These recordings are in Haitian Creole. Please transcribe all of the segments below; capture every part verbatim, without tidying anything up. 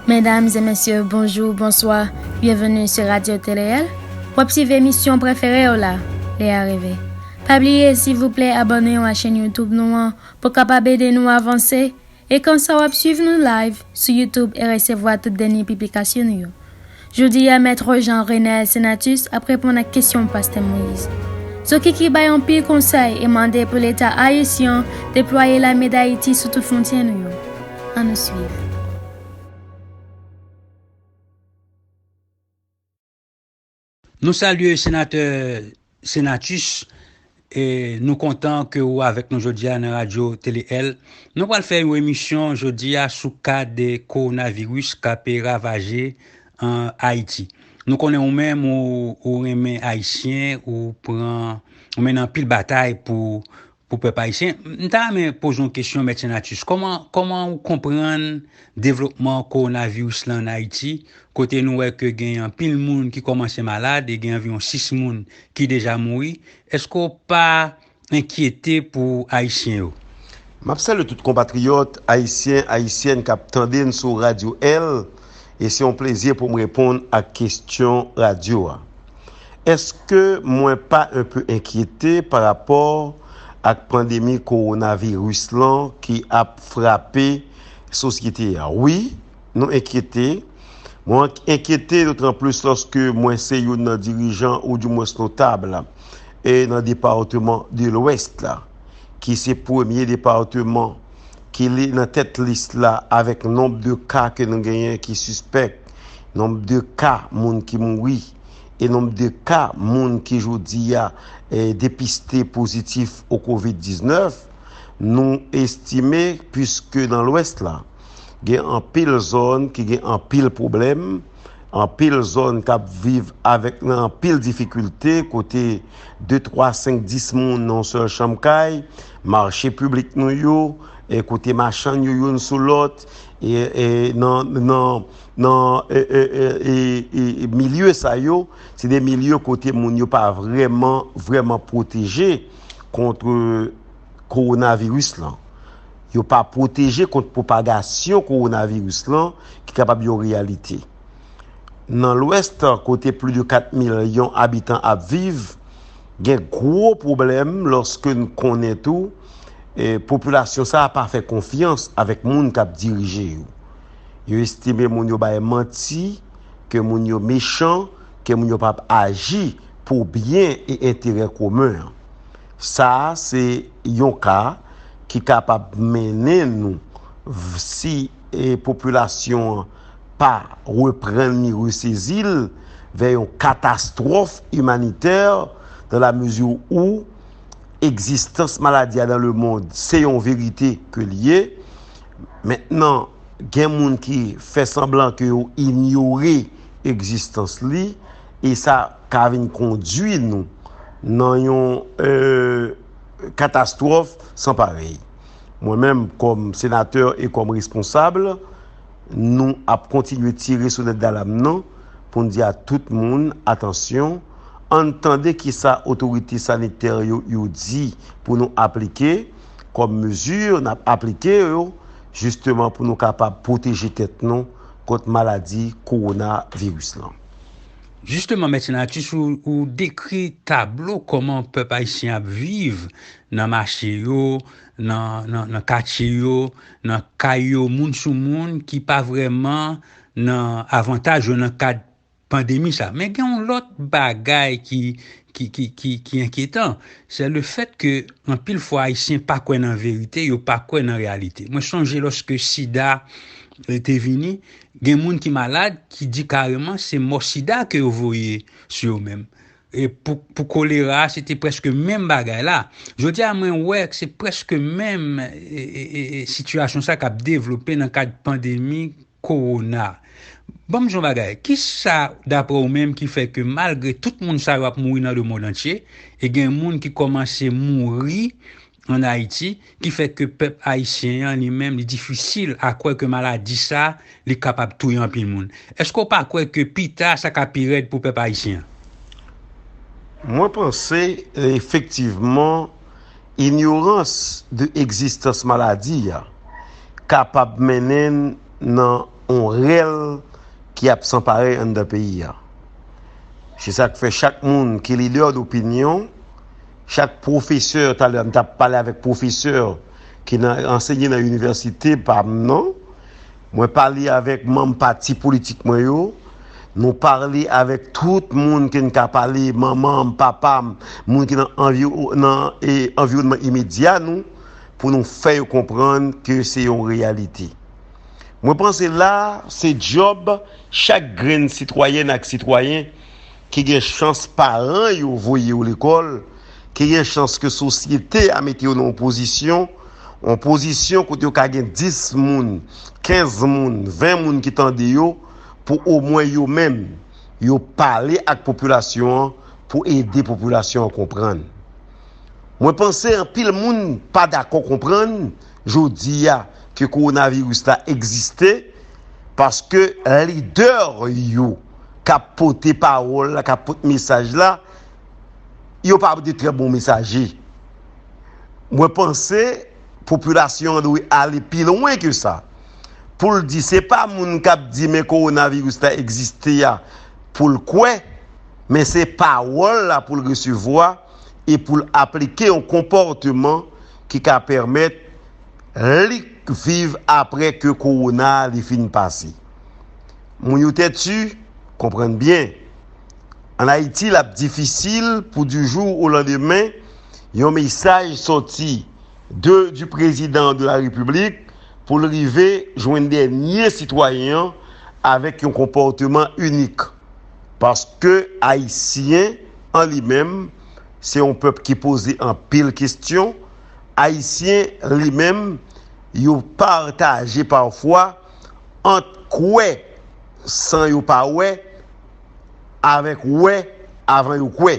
Medam e mesye, bonjou, bonswa, byenveni sou Radyo Tele L. W ap swiv emisyon prefere w la, Lè a Reve. Pa bliye, silvouplè, abòne w a chèn YouTube nou an pou w kapab ede nou avanse. E konsa w ap swiv nou live sou YouTube e resevwa tout dènye piblikasyon nou yo. Jodi a, Mèt Jean Renel Senatus ap reponn ak kesyon Pastè Moïse. Zokiki bay anpil konsèy e mande pou Leta ayisyen deplwaye lame Dayiti sou tout fwontyè nou yo. Ann nou swiv. Nou salye Senatè Senatus. E nou kontan ke ou avèk nou jodi a nan Radyo Tele L. Nou pral fè yon emisyon jodi a sou ka de kowonaviris k ap ravaje an Ayiti. Nou konnen ou menm ou, ou renmen Ayisyen, ou pran, ou mennen anpil batay pou, pou pèp ayisyen. M ta renmen poze yon kesyon, Mèt Senatus. Kòman, kòman ou konprann devlopman kowonaviris la an Ayiti, kote nou wè ke gen anpil moun ki kòmanse malad e gen anviwon sis moun ki deja mouri? Èske w pa enkyete pou Ayisyen yo? M ap salye tout konpatriyòt ayisyen, ayisyèn k ap tande n sou Radyo L, e se yon plezi pou m reponn ak kesyon radyo a. Èske mwen pa enpe enkyete pa rapò ak pandemi kowonaviris lan ki ap frape sosyete a? Wi, nou enkyete. Mwen enkyete dotan plis lòske mwen se youn nan dirijan, oudimwens notab, e nan depatman de Lwès la, ki se premye depatman ki li nan tèt lis la avèk nonb de ka ke nou genyen ki sispèk, nonb de ka moun ki mouri, e nonb de ka moun ki jodi a, eh, depiste pozitif o kovid diznèf. Nou estime, piske nan Lwès la, gen anpil zòn ki gen anpil pwoblèm, anpil zòn k ap viv avèk nan anpil difikilte, kote de, twa, senk, dis moun nan yon sèl chanm kay, mache piblik nou yo, e kote machann yo youn sou lòt, e, e nan, nan, nan, e, e, e, e, e, e milye sa yo, se de milye kote moun yo pa vrèman, vrèman pwoteje kont kowonaviris lan. Yo pa pwoteje kont pwopagasyon kowonaviris lan ki kapab yon reyalite. Nan Lwès, kote plis de kat milyon abitan ap viv, gen gwo pwoblèm lòske n konnen tou, eh, popilasyon sa a pa fè konfyans avèk moun k ap dirije yo. Yo estime moun yo bay manti, ke moun yo mechan, ke moun yo p ap aji pou byen e enterè komen an. Sa a se yon ka ki kapab mennen nou, v-, si, e, popilasyon an pa reprann li, resezi l, vè yon katastwòf imanitè, dans la mesure où egzistans maladi a dans le monde, se yon verite ke l ye. Mentnan, gen moun ki fè sanblan ke yo inyore egzistans li, e sa ka vin kondui nou nan yon, euh, katastwòf san parèy. Mwen menm, kòm senatè e kòm responsab, nou ap kontinye tire sonèt dalam nan pou n di a tout moun, atansyon, ann tande kisa otorite sanitè yo, yo di pou nou aplike kòm mezi, n ap aplike yo, jisteman pou nou kapab pwoteje tèt nou kont maladi kowonaviris lan. Jisteman, Mèt Senatus, ou, ou dekri tablo kòman pèp ayisyen ap viv nan mache yo, nan, nan, nan katye yo, nan kay yo, moun sou moun, ki pa vrèman nan avantaj yo nan kad pandemi sa. Men gen yon lòt bagay ki, ki, ki, ki, ki enkyetan. Se le fèt ke anpil fwa Ayisyen pa kwè nan verite, yo pa kwè nan reyalite. Mwen sonje lòske sida, eh, te vini, gen moun ki malad, ki di kareman se mò sida ke yo voye sou yo menm. E pou, pou kolera, se te prèske menm bagay la. Jodi a, mwen wè ke se prèske menm, e, e, e, e, sitiyasyon sa k ap devlope nan kad pandemi kowona. Ban m di yon bagay, kisa, daprè w menm, ki fè ke malgre tout moun sa yo ap mouri nan lemonn antye, e gen moun ki kòmanse mouri ann Ayiti, ki fè ke pèp ayisyen an, li menm, li difisil a kwè ke maladi sa, li kapab touye anpil moun? Èske w pa kwè ke pita, sa ka pi rèd pou pèp ayisyen an? Mwen panse, efektivman, inyorans de egzistans maladi a kapab mennen n nan yon rèl ki ap san parèy anndan peyi a. Se sa k fè chak moun ki lidè dopinyon, chak pwofesè, talè a m t ap pale avèk pwofesè ki nan, ansenye nan inivèsite pa m nan, mwen pale avèk manm pati politik mwen yo, nou pale avèk tout moun ke n ka pale, manman m, papa m, moun ki nan anvi-, nan, e, anviwònman imedya nou, pou nou fè yo konprann ke se yon reyalite. Mwen panse la, se djòb chak grenn sitwayèn ak sitwayen ki gen chans paran yo voye yo lekòl, ki gen chans ke sosyete a mete yo nan yon pozisyon, yon pozisyon kote yo ka gen dis moun, kenz moun, ven moun ki tande yo, pou omwen yo menm, yo pale ak popilasyon an, pou ede popilasyon an konprann. Mwen panse anpil moun pa dakò konprann jodi a ke kowonaviris la egziste, paske lidè yo k ap pote pawòl la, k ap pote mesaj la, yo pa de trè bon mesaje. Mwen panse popilasyon an dwe ale pi lwen ke sa. Pou l di, se pa moun k ap di men kowonaviris la egziste a pou l kwè, men se pawòl la pou l resevwa e pou l aplike yon konpòteman ki ka pèmèt li viv apre ke kowona a li fin pase. Moun yo tèti, konprann byen. Ann Ayiti, l ap difisil pou du jour au lendemain, yon mesaj sòti de, du président de la République pou l rive jwenn dènye sitwayen an avèk yon konpòteman inik. Paske Ayisyen an li menm, se yon pèp ki poze anpil kesyon. Ayisyen li menm, yo pataje pafwa ant kwè san yo pa wè, avèk wè avan yo kwè.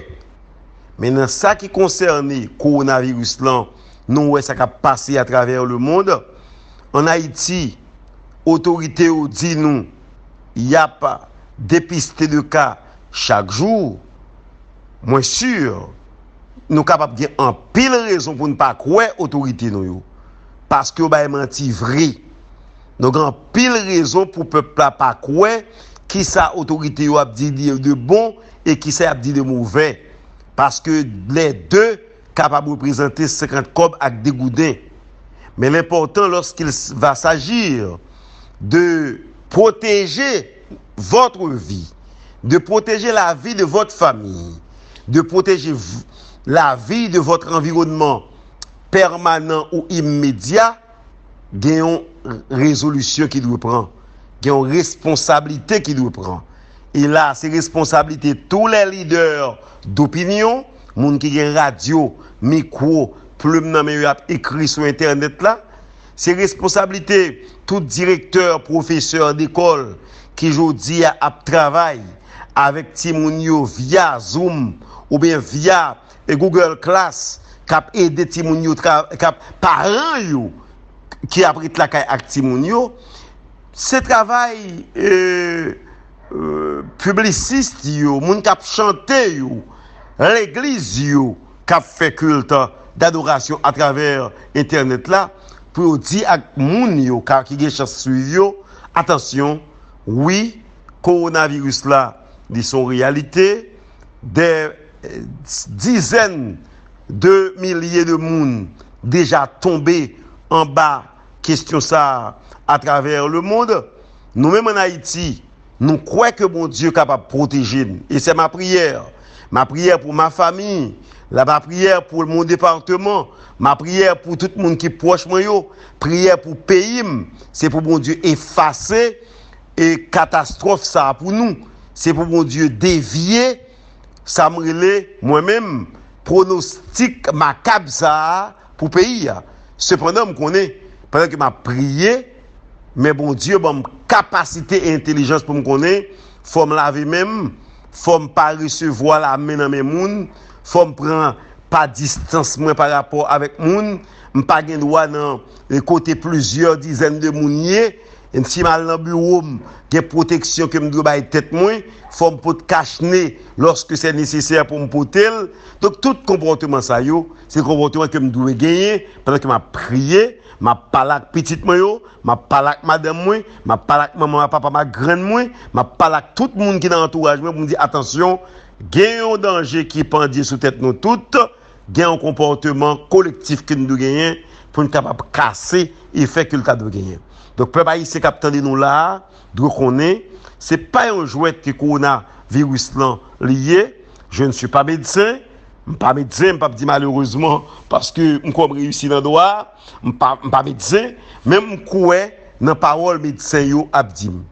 Men nan sa ki konsène kowonaviris lan, nou wè sa k ap pase atravè lemonn. Ann Ayiti, otorite yo di nou y ap depiste de ka chak jou. Mwen si nou kapab gen anpil rezon pou n pa kwè otorite nou yo, paske yo bay manti vre. Nou gen anpil rezon pou pèp la pa kwè kisa otorite yo ap di de, de bon e kisa y ap di de movè, paske lè de kapab reprezante senkant kòb ak de gouden. Mais l'important lorsqu'il va s'agir de protéger votre vie, de protéger la vie de votre famille, de protéger v-, la vie de votre environnement permanent ou immédiat, gen yon rezolisyon ki dwe pran, gen yon responsablite ki dwe pran. E la, se responsablite tou lè lidè dopinyon, moun ki gen radyo, mikwo, plim nan men yo ap ekri sou entènèt la. Se responsablite tout direktè, pwofesè dekòl ki jodi a ap travay avèk timoun yo via Zoom oubyen via, e, Google Class, k ap ede timoun yo, tra-, k ap, paran yo ki ap ret lakay ak timoun yo. Se travay, e, e, piblisist yo, moun k ap chante yo, legliz yo k ap fè kilt dadorasyon atravè entènèt la, pou yo di ak moun yo ka, ki gen chans swiv yo, atansyon, wi, kowonaviris la, li se yon reyalite, dè, e, dizèn de milye de moun deja tonbe anba kesyon sa a atravè lemonn. Nou menm ann Ayiti, nou kwè ke Bondye kapab pwoteje n. E c'est ma prière. Ma prière pour ma famille, la, ma prière pour mon département, ma prière pour tout moun ki pwòch mwen yo, priyè pou peyi m, se pou Bondye efase, e, katastwòf sa a pou nou. Se pou Bondye devye sa m rele, mwen menm, pwonostik makab sa a pou peyi a. Sepandan, m konnen, pandan ke m ap priye, men Bondye ban m kapasite e entèlijans pou m konnen, fò m lave men m, fò m pa resevwa lamen nan men moun, fò m pran pa distans mwen pa rapò avèk moun, m pa gen dwa nan, e, kote plizyè dizèn de moun ye, Si m al nan biwo m, gen pwoteksyon ke m dwe bay tèt mwen, fò m pot kachne lòske se nesesè pou m pote l. Donk, tout konpòteman sa yo, se konpòteman ke m dwe genyen pandan ke m ap priye, m ap pale ak pitit mwen yo, m ap pale ak madanm mwen, m ap pale ak manman m, ak papa m, ak grann mwen, m ap pale ak tout moun ki nan antouraj mwen pou m di, atansyon, gen yon danje ki pandye sou tèt nou tout, gen yon konpòteman kolektif ke n dwe genyen pou n kapab kase efè ke l ta dwe genyen. Donk, pèp ayisyen k ap tande nou la a, dwe konnen, se pa yon jwèt ke kowonaviris lan li ye. Je ne suis pas médecin, m pa medsen, m p ap di malerezman, paske m kwè m reyisi nan dwa, m pa, m pa medsen, men m kwè nan pawòl medsen yo ap di m.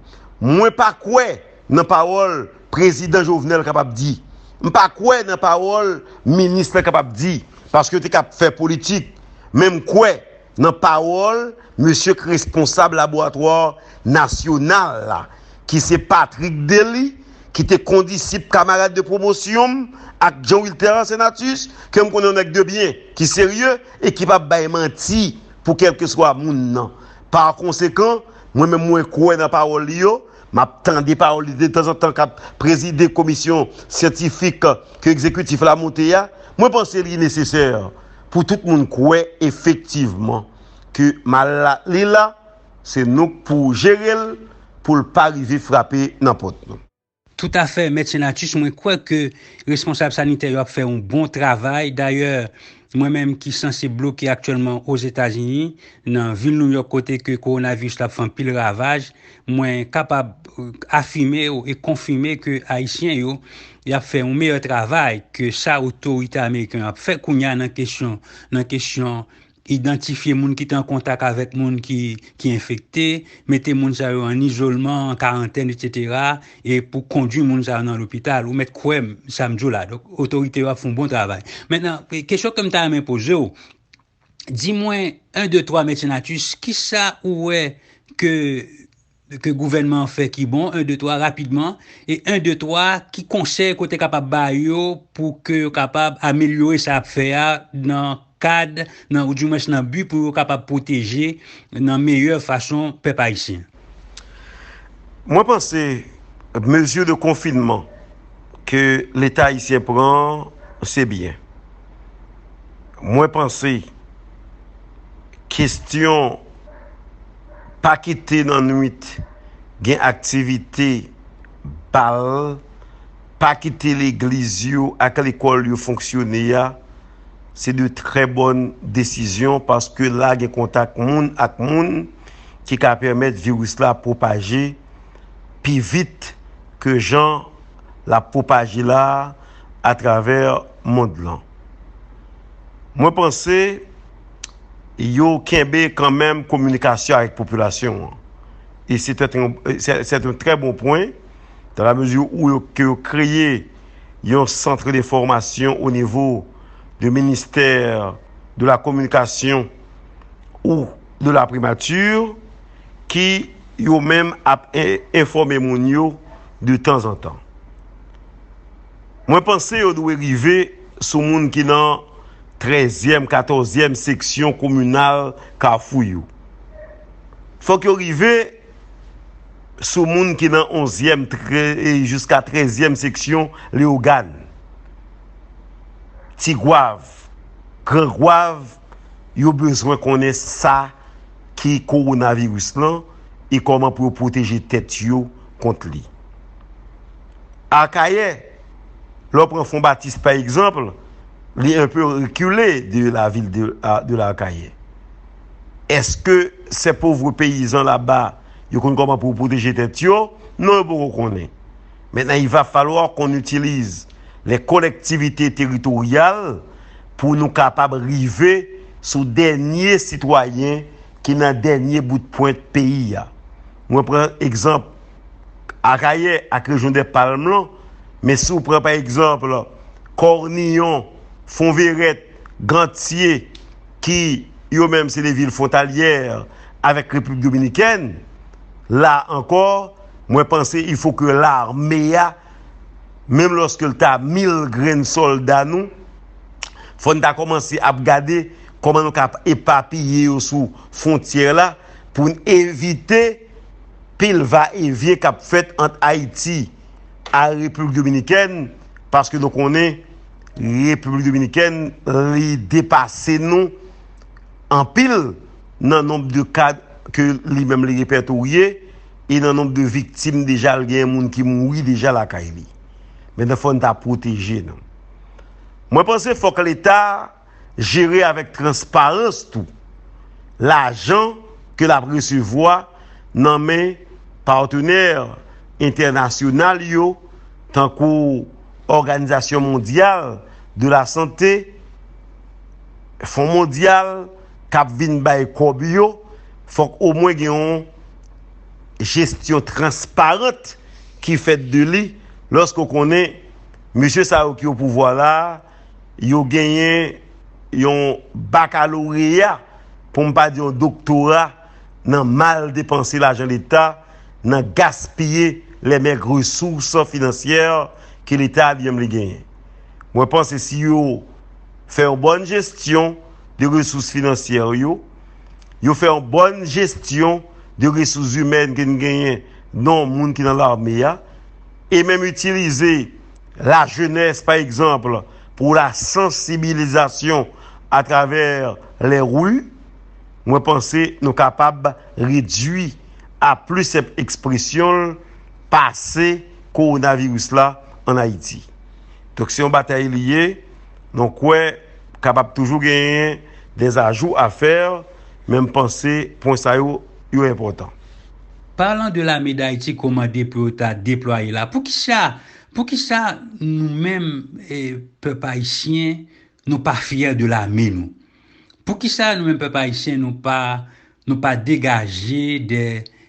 Mwen pa kwè nan pawòl prezidan Jovenel kapab di. M pa kwè nan pawòl minis lan kapab di, paske yo te ka ap fè politik. Men m kwè nan pawòl mesye k responsab laboratwa nasyonal la, ki se Patrick Dely, ki te kondisip kamarad de pwomosyon m ak Jean Wilter Senatus, ke m konnen yon nèg de byen, ki serye e ki p ap bay manti pou kèlkeswa moun nan. Pa konsekan, mwen menm mwen kwè nan pawòl li yo, m ap tande pawòl li detanzantan k ap prezide komisyon syantifik ke egzekitif la monte a. Mwen panse li nesesè pou tout moun kwè efektivman ke malad li la, se nou k pou jere l pou l pa rive frape nan pòt nou. Toutafè, Mèt Senatus, mwen kwè ke responsab sanitè yo ap fè yon bon travay. Dayè, mwen menm ki sanse bloke aktyèlman Ozetazini, nan vil Nouyòk kote ke kowonaviris la ap fè anpil ravaj, mwen kapab, euh, afime w e konfime ke Ayisyen yo, y ap fè yon meyè travay ke sa otorite ameriken yo ap fè kounye a nan kesyon, nan kesyon idantifye moun ki te an kontak avèk moun ki, ki enfekte, mete moun sa yo an izolman, an karantèn, etsetera, e pou kondui moun sa yo nan lopital. Ou mèt kwè m, sa m di w la. Donk, otorite yo ap fè yon bon travay. Mentnan, kesyon ke m ta renmen poze w, di mwen, en, de, twa, Mèt Senatus, kisa ou wè ke ke gouvènman an fè ki bon, en, de, twa, rapidman, e en, de, twa, ki konsèy ke w te kapab ba yo pou ke yo kapab amelyore sa y ap fè a nan kad, nan, oudimwens nan bi pou yo kapab pwoteje nan meyè fason pèp ayisyen? Mwen panse mezi de konfinman ke Leta ayisyen pran, se byen. Mwen panse kesyon pa kite nan nwit gen aktivite bal, pa kite legliz yo ak lekòl yo fonksyone a, se de trè bòn desizyon, paske la gen kontak moun ak moun ki ka pèmèt viris la pwopaje pi vit ke jan l ap pwopaje la atravè mond lan. Mwen panse yo kenbe kanmenm kominikasyon avèk popilasyon an. E se tèt, se, se yon trè bon pwen, dans la mesure où yo, ke yo kreye yon sant de fòmasyon o nivo de ministè de la kominikasyon ou de la primati ki yo menm ap en-, enfòme moun yo de tanzantan. Mwen panse yo dwe rive sou moun ki nan trèzyèm, katòzyèm seksyon kominal Kafou yo. Fòk yo rive sou moun ki nan onzyèm tre-, e jiska trèzyèm seksyon Leyogàn. Tigwav, Grangwav, yo bezwen konnen sa ki kowonaviris lan e kòman pou yo pwoteje tèt yo kont li. Akayè, lè w pran Fon Batis pa egzanp, li un peu reculé de la ville de, de la Akayè. Èske ces pauvres paysans là-bas, yo konn kòman pou yo pwoteje tèt yo? Non, yo poko konnen. Maintenant, il va falloir qu'on utilise les collectivités territoriales pou nou kapab rive sou dènye sitwayen ki nan dènye bout pwent peyi a. Mwen pran egzanp Akayè ak rejyon dè Palm lan, men si w pran pa egzanp Kòniyon, Fonverèt, Gantye, ki yo menm se de vil fwontalyè avèk Repiblik Dominikèn, la ankò, mwen panse il faut que lame a, menm lòske l ta mil grenn sòlda nou, fò n ta kòmanse ap gade kòman nou ka epapiye yo sou fwontyè la pou n evite pil va e vyen k ap fèt ant Ayiti a Repiblik Dominikèn, paske nou konnen Repiblik Dominikèn, li depase nou anpil nan nonb de ka ke li menm li repètorye e nan nonb de viktim deja l genyen moun ki mouri deja lakay li. Mentnan fò n ta pwoteje nou. Mwen panse fòk Leta jere avèk transparans tou lajan ke l ap resevwa nan men patnè entènasyonal yo, tankou Òganizasyon Mondyal de la Sante, Fon Mondyal k ap vin bay kòb yo, fòk omwen gen yon jesyon transparant ki fèt de li, lòske w konnen mesye sa yo ki o pouvwa la, yo genyen yon bakaloreya, pou m pa di yon doktora, nan mal depanse lajan Leta, nan gaspiye les maigres ressources financières ke Leta li menm li genyen. Mwen panse si yo fè yon bòn jesyon de resous finansyè yo, yo fè yon bòn jesyon de resous imèn ke n genyen, non moun ki nan lame a, e menm itilize lajenès, pa egzanp, pou la sansibilizasyon atravè les rues, mwen panse nou kapab redui a pli senp ekspresyon l pase kowonaviris la ann Ayiti. Donk, se yon batay li ye, nou kwè kapab toujou genyen des ajouts à faire, men m panse pwen sa yo, yo enpòtan. Parlant de lame d'Ayiti, kòmande pou yo ta deplwaye la. Poukisa, poukisa nou menm, eh, pèp ayisyen, nou pa fyè de lame nou? Poukisa nou menm pèp ayisyen, nou pa, nou pa degaje de,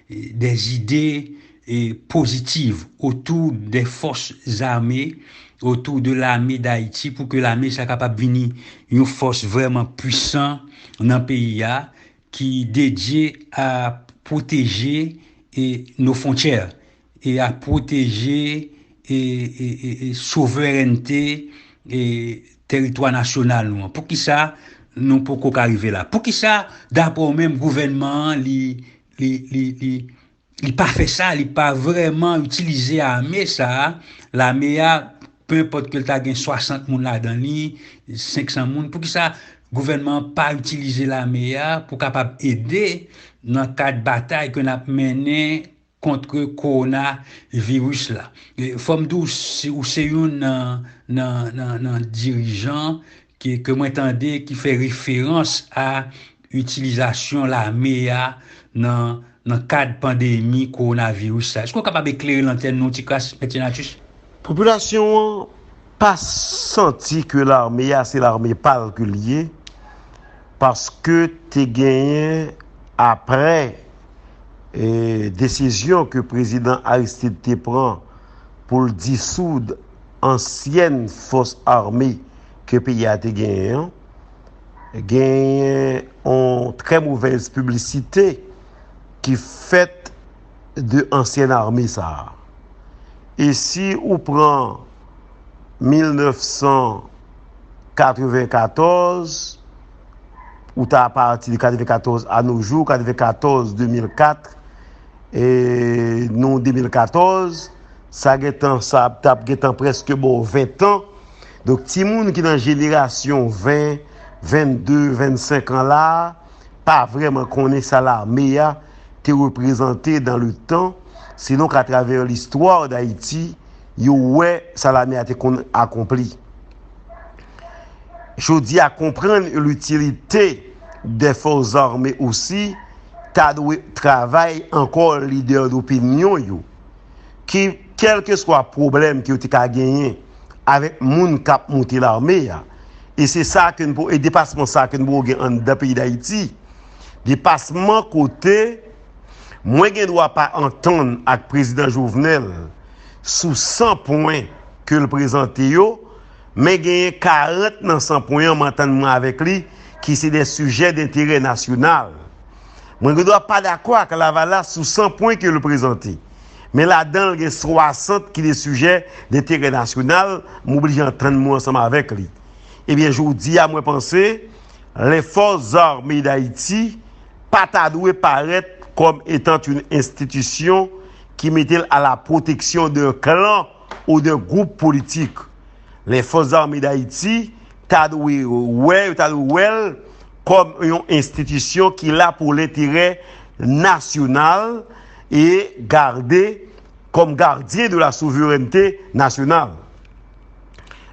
des idées, eh, positives autour des forces armées, autour de l'armée d'Haïti, pou ke lame sa kapab vini yon fòs vrèman pwisan nan peyi a, ki dedye a pwoteje, eh, nos frontières, e a pwoteje, eh, eh, eh, eh, souverènte, eh, teritwa nasyonal nou an? Poukisa nou poko ka rive la? Poukisa, daprè w menm, gouvènman an, li, li, li, li, li pa fè sa, li pa vrèman itilize ame sa a, lame a, penpòt ke l ta gen swasant moun ladan li, senk san moun, poukisa gouvènman an pa itilize lame a pou kapab ede nan kad batay ke n ap mennen kont kowonaviris la? E, fò m di w, si ou se youn nan, nan, nan, nan dirijan ke, ke mwen tande ki fè referans a itilizasyon lame a nan, nan kad pandemi kowonaviris la. Èske w kapab eklere lantèn nou ti kras, Mèt Senatus? Popilasyon an pa santi ke lame a se lame pa l ke l ye, paske te genyen, aprè, e, desizyon ke prezidan Aristide te pran pou l disoud ansyèn fòs ame ke peyi a te genyen an, genyen yon trè movèz piblisite ki fèt de ansyèn ame sa a. E si ou pran mil nèf san katrevenkatòz, ou ta pati de katrevenkatòz a nos jours, katrevenkatòz, de mil kat, e nou de mil katòz, sa gentan, sa t ap gentan prèske ba w ven tan. Donk, timoun ki nan jenerasyon ven, vennde, vennsenk an la a, pa vrèman konnen sa lame a te reprezante dans le temps, sinon k'atravè listwa d'Ayiti, yo wè sa lame a te konn akonpli. Jodi a, konprann litilite dè fòs zame osi ta dwe travay ankò lidè dopinyon yo, ki, kèlkeswa pwoblèm ke yo te ka genyen avèk moun k ap moute lame a, e se sa ke n pou, e depasman sa ke n pou gen anndan peyi Dayiti, depasman kote mwen gen dwa pa antann ak prezidan Jovenel sou san pwen ke l prezante yo, men genyen karant nan san pwen an m antann mwen avèk li, ki se de sijè denterè nasyonal. Mwen gen dwa pa dakò ak Lavalas sou san pwen ke l prezante, men ladan l gen swasant ki de sijè denterè nasyonal, m oblije antann mwen ansanm avèk li. Ebyen, jodi a, mwen panse, lè fòs zame Dayiti pa ta dwe parèt comme étant une institution qui mettait à la protection d'un clan ou d'un groupe politique. Les Forces Armées d'Haïti ta dwe wè, yo ta dwe wè l kòm yon enstitisyon ki la pou lenterè nasyonal e gade comme gardien de la souveraineté nationale.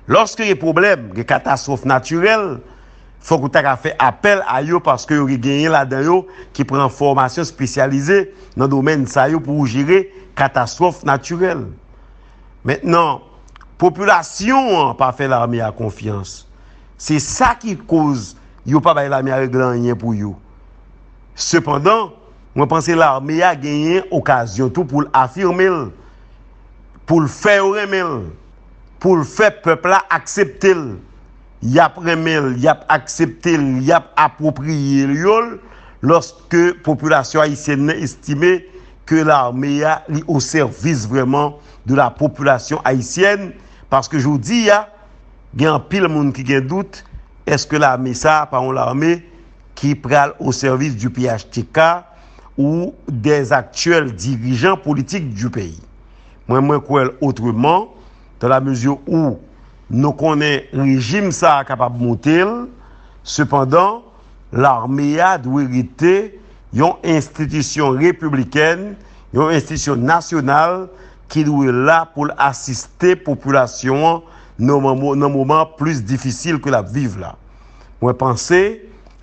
Lòske gen pwoblèm, gen katastwòf natirèl, fòk ou ta ka fè apèl a yo paske yo genyen ladan yo ki pran fòmasyon espesyalize nan domèn sa yo pou jere katastwòf natirèl. Mentnan, popilasyon an pa fè lame a konfyans. Se sa ki koz yo pa bay lame a regle anyen pou yo. Sepandan, mwen panse lame a genyen okazyon tou pou l afime l, pou l fè yo renmen l, pou l fè pèp la aksepte l. Y ap renmen l, y ap aksepte l, y ap apwopriye yo l, lòske popilasyon ayisyèn nan estime ke lame a li o sèvis vrèman de la popilasyon ayisyèn, paske jodi a, gen anpil moun ki gen dout, èske lame sa a pa yon lame ki pral o sèvis du P H T K ou des actuels dirigeants politiques du pays? Mwen, mwen kwè l otreman, dans la mesure où nou konnen rejim sa a kapab moute l, sepandan, lame a dwe rete yon enstitisyon repiblikèn, yon enstitisyon nasyonal ki dwe la pou l asiste popilasyon an nan moman, nan moman plis difisil ke l ap viv la. Mwen panse,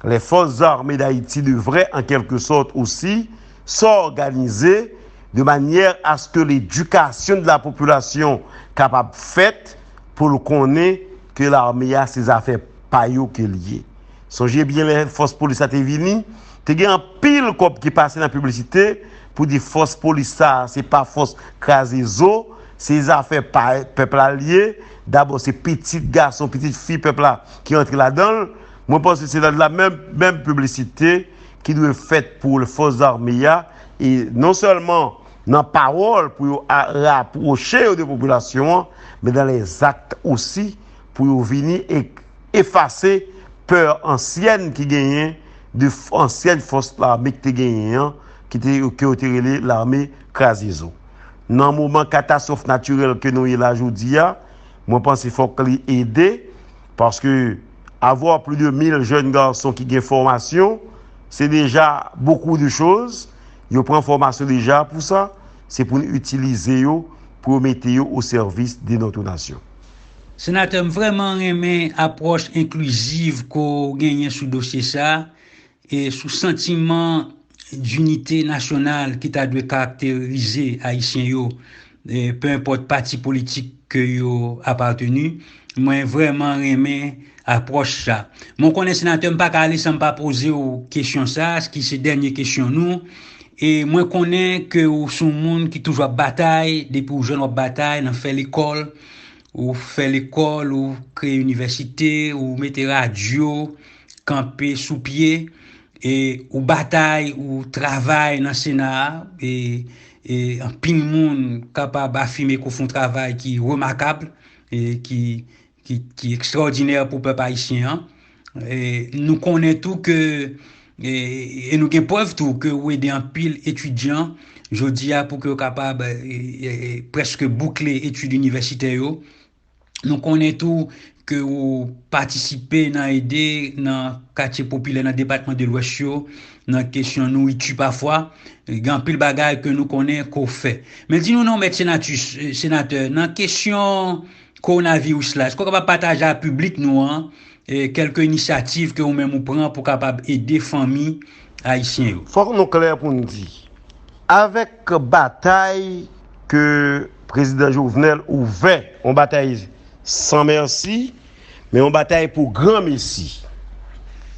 les Forces Armées d'Haïti devraient en quelque sorte aussi s'organiser de manière à ce que l'éducation de la population kapab fèt pou l konnen ke lame a se zafè pa yo ke l ye. Sonje byen lè fòs polis la te vini, te gen anpil kòb ki pase nan piblisite pou di fòs polis sa a se pa fòs kraze zo, se zafè pa pèp la l ye. Dabò se pitit gason, pitit fi pèp la ki rantre ladan l. Mwen panse se la menm, menm piblisite ki dwe fèt pou fòs zame a, e non sèlman nan pawòl pou yo a- rapwoche yo de popilasyon an, men dans les actes aussi pou yo vini e efase pè ansyèn ki genyen de f- ansyèn fòs lame ki te genyen an, ki te, ke yo te rele lame kraze zo. Nan moman katastwòf natirèl ke nou ye la jodi a, mwen panse fòk li ede, paske avoir plus de mil jeunes garçons ki gen fòmasyon, se deja beaucoup de choses. Yo pran fòmasyon deja pou sa, se pou n itilize yo, pou yo mete yo o sèvis de notre nation. Senatè, m vrèman renmen apwòch enkliziv ke w genyen sou dosye sa a, e sou santiman dinite nasyonal ki ta dwe karakterize Ayisyen yo, e, pe enpòt pati politik ke yo apateni. Mwen vrèman renmen apwòch sa. Mwen konnen, Senatè, m pa ka ale san m pa poze w kesyon sa, ki se dènye kesyon nou. E mwen konnen ke w se yon moun ki toujou ap batay, depi w jèn w ap batay nan fè lekòl, ou fè lekòl, ou kreye inivèsite, ou mete radyo kanpe sou pye, e ou batay, ou travay nan Sena a, e, e anpil moun kapab afime ke w fè yon travay ki remakab, e ki, ki, ki ekstraòdinè pou pèp ayisyen an. E nou konnen tou ke, e, e nou gen prèv tou ke ou ede anpil etidyan jodi a pou ke yo kapab, e, e, e, prèske boukle etid inivèsitè yo. Nou konnen tou ke ou patisipe nan ede nan katye popilè nan depatman de Lwès yo, nan kesyon nouriti pafwa. Gen anpil bagay ke nou konnen ke w fè. Men di nou non, Mèt Senatus, e, Senatè, nan kesyon kowonaviris la, èske w kapab pataje ak piblik nou an, e, kèlke inisyativ ke ou menm ou pran pou kapab ede fanmi ayisyen yo? Fòk nou klè pou n di, avèk batay ke Prezidan Jovenel ouvè, yon batay san mèsi, men yon batay pou granmesi,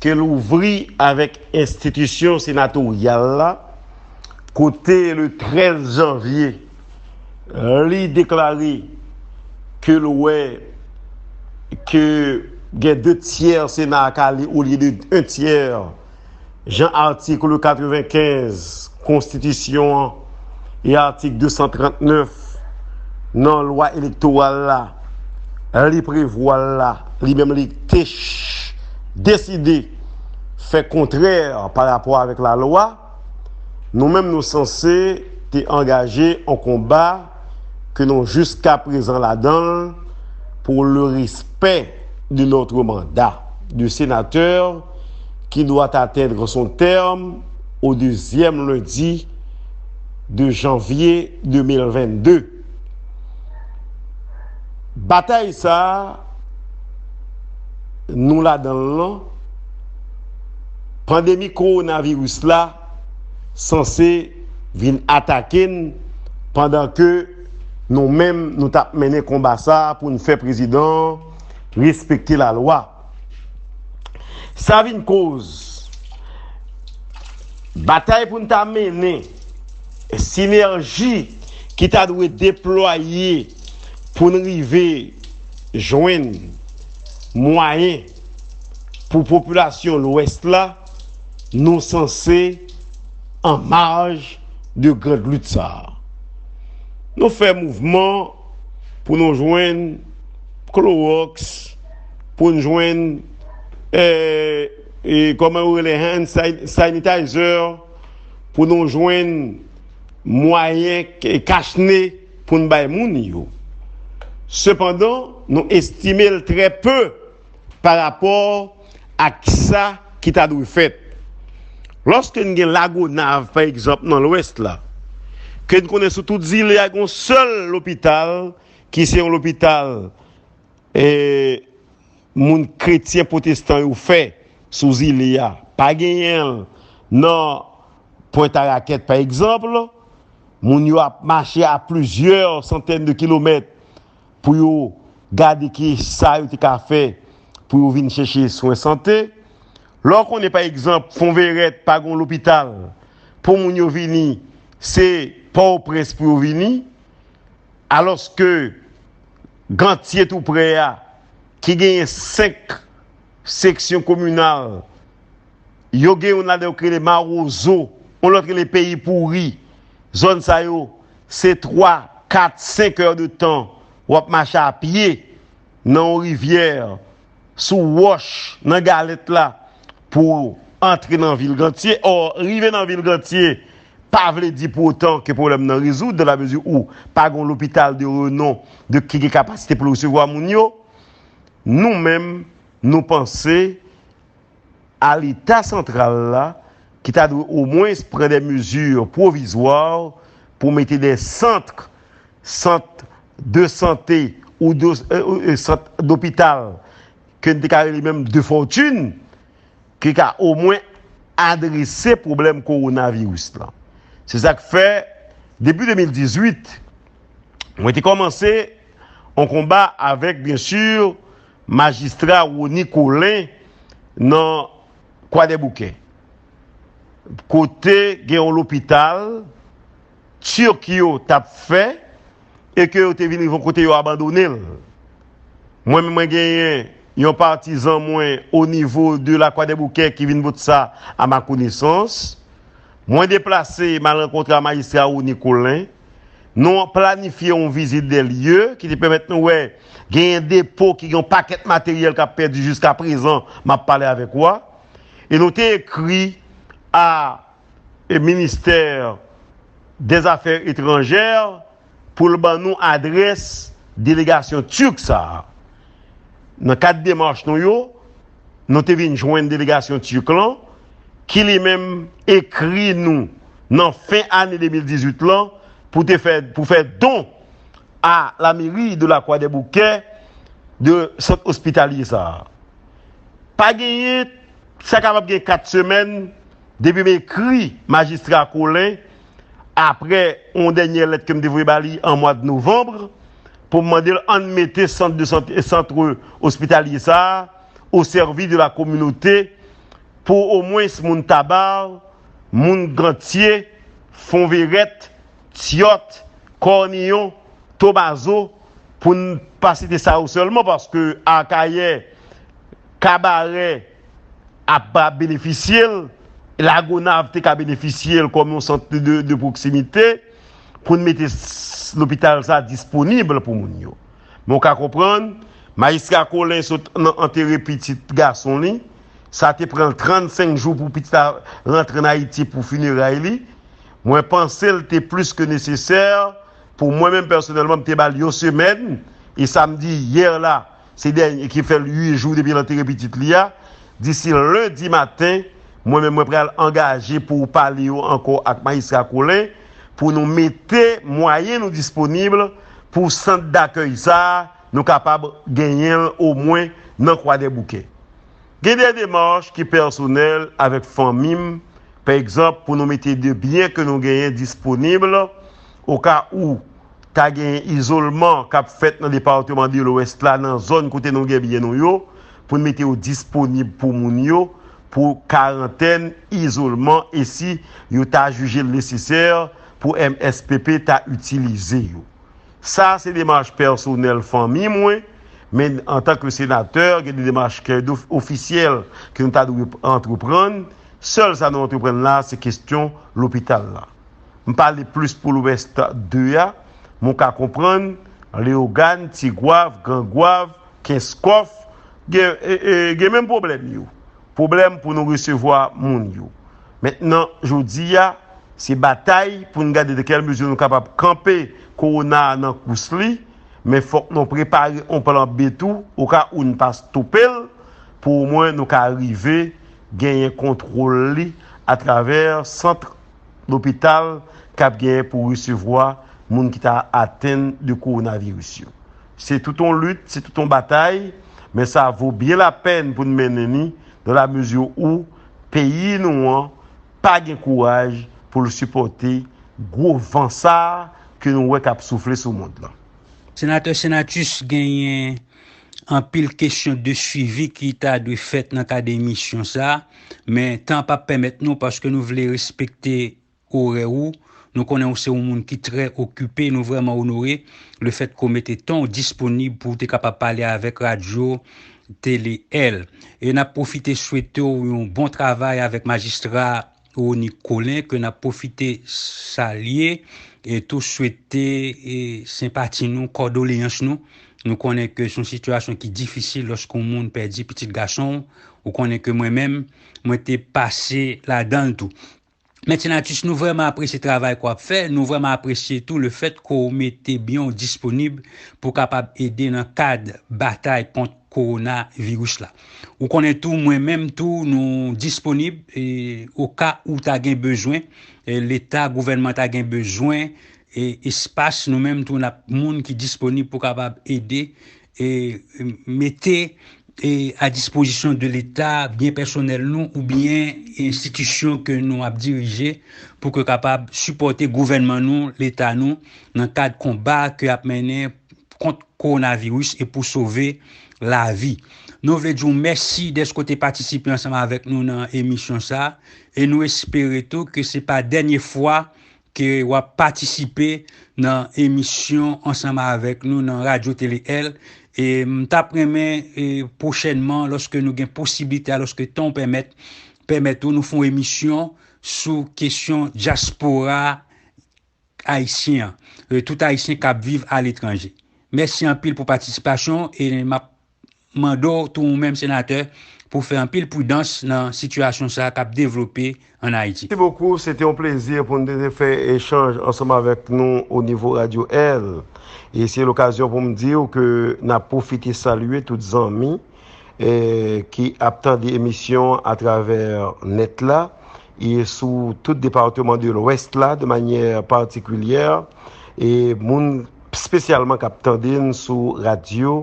ke l ouvri avèk enstitisyon senatoryal la, kote le trèz janvye, li deklare ke l wè ke gen de tyè Sena a k ale olye de un tyè, jan atik katrevenkenz Konstitisyon an e atik de san trannèf nan lwa elektoral la, li prevwa l la, li menm li te ch- deside fè kontrè pa rapò avèk lalwa, Nou menm nou sanse te angaje an konba ke nou jiska prezan ladan l pour le respect de notre mandat de sénateur qui doit atteindre son terme au deuxième lundi de janvier deux mille vingt-deux. Batay sa a, nou ladan l lan, pandemi kowonaviris la sanse vin atake n pandan ke nou menm nou t ap mennen konba sa a pou n fè prezidan an respekte lalwa. Sa vin koz batay pou n ta mennen, sinèji ki ta dwe deplwaye pou n rive jwenn mwayen pou popilasyon Lwès la, nou sanse an maj de grand lit sa a. Nou fè mouvman pou nou jwenn klowòks, pou n jwenn eh, eh, kòman yo rele, hand sanitizer, pou nou jwenn mwayen kachne pou n bay moun yo. Sepandan, nou estime l trè pe pa rapò ak sa ki ta dwe fèt. Lòske n gen Lagonav, pa egzanp, nan Lwès la, ke n konnen sou tout zile a gen yon sèl lopital ki se yon lopital eh, moun kretyen pwotestan yo fè sou zile a. Pa genyen l nan Pwent a Rakèt, pa egzanp, moun yo ap mache a plizyè santèn de kilomèt pou yo gade ki sa yo te ka fè pou yo vin chèche swen sante. Lè w konnen, pa egzanp, Fonverèt pa gen lopital pou moun yo vini, se Pòtoprens pou yo vini. Alòske Gantye tou prè a, ki genyen senk seksyon kominal, yo gen youn ladan yo ki rele Mawozo, yon lòt rele Peyi Pouri. Zòn sa yo, se twa, kat, senk è de tan w ap mache a pye nan yon rivyè, sou wòch, nan galèt la, pou antre nan vil Gantye. Ò, rive nan vil Gantye pa vle di pou otan ke pwoblèm nan rezoud, dans la mesure où pa gen lopital de renon de ki gen kapasite pou l resevwa moun yo. Nou menm, nou panse a Leta santral la ki ta dwe omwens pran de mezi pwovizwa pou mete de sant, sant de sante ou de, eh, eh, sant dopital ke n te ka rele menm de fòtin, ki ka omwen adrese pwoblèm kowonaviris lan. Se sa k fè, depi de mil dizuit, mwen te kòmanse yon konba avèk, byen si, majistra Rony Colin nan Kwadèboukè, kote gen yon lopital Tirk yo t ap fè e ke yo te vin rive yon kote yo abandone l. Mwen menm, mwen genyen yon patizan mwen o nivo de Lakwadèboukè ki vin pote sa a ma konesans. Mwen deplase, m al rankontre a majistra Rony Colin. Nou planifye yon vizit de lye ki te pèmèt nou wè genyen depo ki gen yon pakèt materyèl k ap pèdi jiska prezan m ap pale avèk ou a. E nou te ekri a e ministè dèzafè etranjè pou l ban nou adrès delegasyon tirk sa a. Nan kad demach nou yo, nou te vin jwenn delegasyon tirk lan, ki li menm ekri nou nan fen ane de mil dizuit lan pou te fè, pou fè don a la mairie de la Croix des Bouquets de sant ospitalye sa a. Pa genyen, sa kapab gen kat semèn depi m ekri majistra Colin, apre yon dènye lèt ke m te voye ba li an mwa de novanm, pou m mande l ann mete sant de sante, sant ospitalye sa a o sèvi de la kominote pou omwens moun Taba, moun Gantye, Fonverèt, Tyòt, Kòniyon, Tobazo, pou n pa site sa yo sèlman, paske Akayè, Kabarè ap, ap benefisye l, Lagonav te ka benefisye l kòm yon sant de, de pwoksimite, pou n mete s-, lopital sa disponib pou moun yo. Men w ka konprann, majistra Colin sot nan antere pitit gason li, sa te pran l trannsenk jou pou pitit la rantre ann Ayiti pou fineray li. Mwen panse l te plis ke nesesè pou mwen menm pèsonèlman, m te ba l yon semèn, e sa m di yè la, se dènye ki fè l uit jou depi l antere pitit li a. Disi lendi maten, mwen menm mwen pral angaje pou pale yo ankò ak Majistra Colin pou nou mete mwayen nou disponib pou sant dakèy sa a, nou kapab genyen l omwen nan Kwadèboukè. Gen de demach ki pèsonèl avèk fanmi m, pa egzanp, pou nou mete de byen ke nou genyen disponib, oka ou ta gen izolman k ap fèt nan depatman de Lwès la, nan zòn kote nou gen byen nou yo, pou n mete yo disponib pou moun yo, pou karantèn, izolman, e si yo ta jije l nesesè pou M S P P ta itilize yo. Sa se demach pèsonèl fanmi mwen, men antanke senatè, gen de demach ke dof-, ofisyèl ke nou ta dwe antreprann. Sèl sa nou antreprann la, se kesyon lopital la. M pale plis pou Lwès de a, men w ka konprann, Leyogàn, Tigwav, Grangwav, Kenskòf, gen, e, e, gen menm pwoblèm yo. Pwoblèm pou nou resevwa moun yo. Mentnan, jodi a, se batay pou n gade de kèl mezi nou kapab kanpe kowona a nan kous li, men fòk nou prepare yon plan B tou, oka ou n pa stope l, pou omwen nou ka rive genyen kontwòl li atravè sant lopital k ap genyen pou resevwa moun ki ta atenn de kowonaviris yo. Se tout yon lit, se tout yon batay, men sa vo byen lapèn pou n mennen li, dans la mesure où peyi nou an pa gen kouraj pou l sipòte gwo van sa a ke nou wè k ap soufle sou mond lan. Senatè Senatus, genyen anpil kesyon de swivi ki ta dwe fèt nan kad emisyon sa a, men tan p ap pèmèt nou paske nou vle respekte orè ou. Nou konnen ou se yon moun ki trè okipe, nou vrèman onore lefètke w mete tan w disponib pou w te kapab pale avèk radyo Tele L. E n ap pwofite swete w yon bon travay avèk majistra Rony Colin, ke n ap pwofite salye e tou swete, e, senpati nou, kòdoleyans nou. Nou konnen ke se yon sitiyasyon ki difisil lòske yon moun pèdi pitit gason w. Ou konnen ke mwen menm, mwen te pase ladan l tou. Men Senatus, nou vrèman apresye travay ke w ap fè. Nou vrèman apresye tou lefètke w mete byen w disponib pou w kapab ede nan kad batay kont kowonaviris la. Ou konnen tou, mwen menm tou, nou disponib, e, oka ou ta gen bezwen, e, Leta, gouvènman ta gen bezwen, e, espas, nou menm tou, n ap moun ki disponib pou kapab ede, e, mete, e, a dispozisyon de Leta, byen pèsonèl nou, oubyen enstitisyon ke nou ap dirije, pou ke kapab sipòte gouvènman nou, Leta nou, nan kad konba ke ap mennen kont kowonaviris e pou sove lavi. Nou vle di w mèsi dèske w te patisipe ansanm avèk nou nan emisyon sa a, e nou espere tou ke se pa dènye fwa ke w ap patisipe nan emisyon ansanm avèk nou nan Radyo Tele L. E m t ap renmen, e, pwochènman, lòske nou gen posiblite a, lòske tan w pèmèt, pèmèt ou, nou fè yon emisyon sou kesyon dyaspora ayisyen an, e, tout Ayisyen k ap viv aletranje. Mèsi anpil pou patisipasyon w e m ap mande w tou ou menm senatè pou w fè anpil pridans nan sitiyasyon sa a k ap devlope ann Ayiti. Mèsi bokou, se te yon plezi pou n te fè echanj ansanm avèk nou o nivo Radyo L. E se lokazyon pou m di w ke n ap pwofite salye tout zanmi, e, ki ap tande emisyon an atravè nèt la, e sou tout depatman de Lwès la, de manyè patikilyè, e moun espesyalman k ap tande n sou radyo,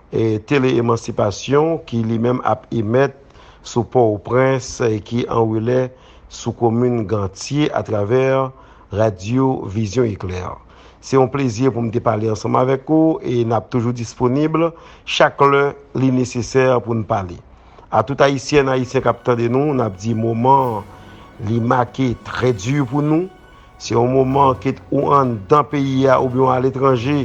e, Tele Emansipasyon, ki li menm ap emèt sou Pòtoprens, e ki an relè sou komin Gantye atravè Radyo Vizyon Eklè. Se yon plezi pou m te pale ansanm avèk ou, e n ap toujou disponib chak lè li nesesè pou n pale. A tout Ayisyèn, Ayisyen k ap tande nou, n ap di moman an, li make trè di pou nou. Se yon moman, kit ou anndan peyi a oubyen w aletranje,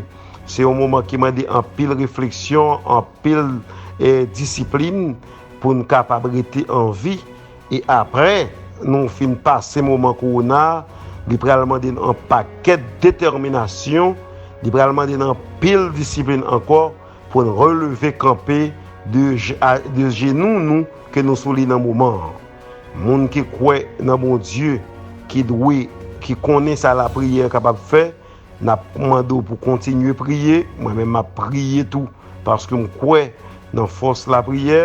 se yon moman ki mande anpil refleksyon, anpil, e, disiplin pou n kapab rete an vi. E apre nou fin pase moman kowona a, li pral mande n yon pakèt detèminasyon, li pral mande n anpil disiplin ankò pou n releve kanpe de je-, a, de jenou nou ke nou sou li nan moman an. Moun ki kwè nan Bondye ki dwe ki konnen sa lapriyè kapab fè, n ap mande w pou kontinye priye. Mwen menm, m ap priye tou, paske m kwè nan fòs lapriyè.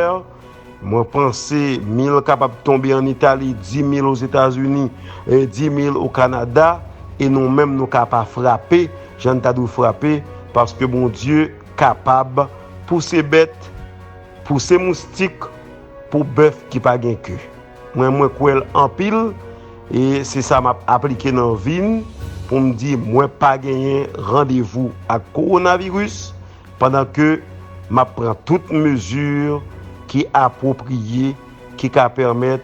Mwen panse mil kapab tonbe ann Itali, di mil Ozetazini, e di mil o Kanada, e nou menm, nou ka pa frape jan n ta dwe frape, paske Bondye kapab pouse bèt, pouse moustik, pou bèf ki pa gen ke. Mwen, mwen kwè l anpil, e se sa m ap aplike nan vi m pou m di mwen pa genyen randevou ak kowonaviris, pandan ke m ap pran tout mezi ki apwopriye, ki ka pèmèt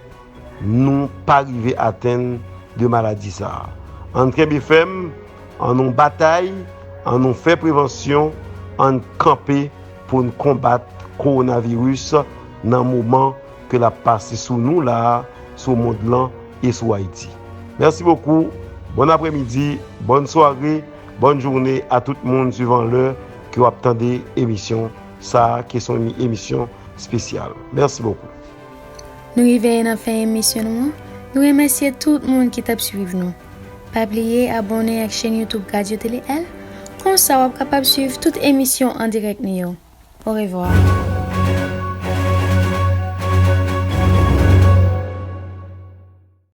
nou pa rive atenn de maladi sa a. Ann kenbe fèm, ann nou batay, ann nou fè prevansyon, ann kanpe pou n konbat kowonaviris nan moman ke l ap pase sou nou la a, sou mond lan e sou Ayiti. Mèsi bokou. Bon apremidi, bòn sware, bòn jounen a tout moun, suivan lè ke w ap tande emisyon sa a, ki se yon emisyon espesyal. Mèsi bokou. Nou rive nan fen emisyon nou an. Nou remèsye tout moun ki t ap swiv nou. Pa bliye abòne ak chèn YouTube Radio Télé L, konsa w ap kapab swiv tout emisyon an dirèk nou yo. Orevwa.